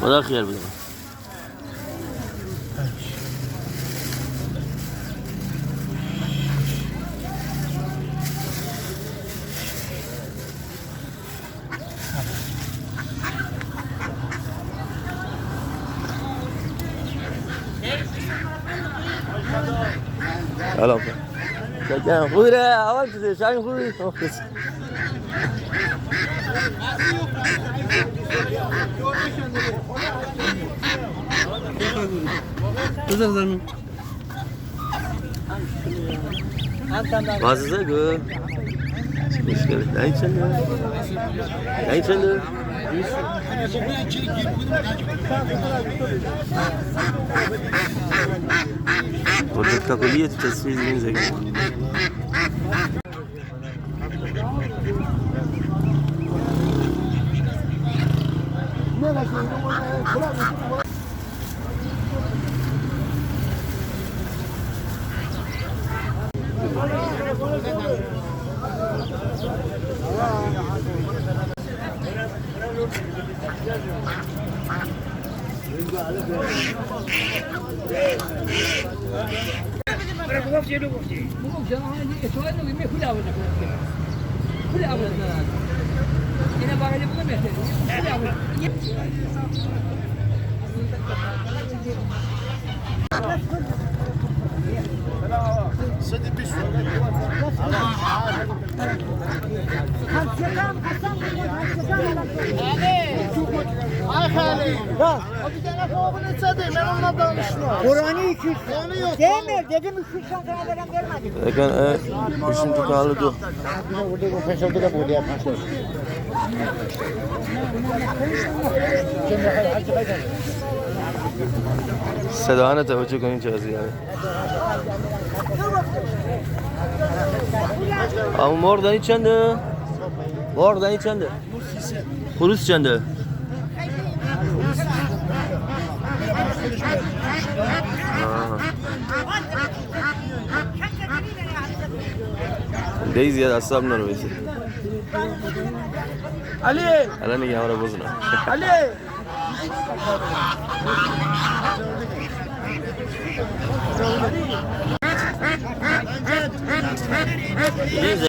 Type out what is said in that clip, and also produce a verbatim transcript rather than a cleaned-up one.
خدا خیر بده. سلام. چکرم. خوبی ره؟ احوال چطوره؟ شاهین خوبی؟ آه، خوب. بذار زمین. وازه گو. مشکل. دای چنده؟ دای چنده؟ بوده تاکلیه تو تصویر زین زگی. آی خالی. یا. بیر دنه فوقون ایچه ده، من اونونلا دانیشمام. قرآنی ایکی یوز. قرآنی یوخ. دئمیر، دئدیم ایکی یوز سنت وئرم، وئرمه‌دی. بکن، اه، ایشین تو کالی دو. صداهانه توجه کنین چه وضعی داره. اما مرغ دانی چنده؟ مرغ دانی چنده؟ خروس چنده؟ آها. دی زیاد اعصاب نرو ایسی. علی! الان نگه همرا بزنم. علی!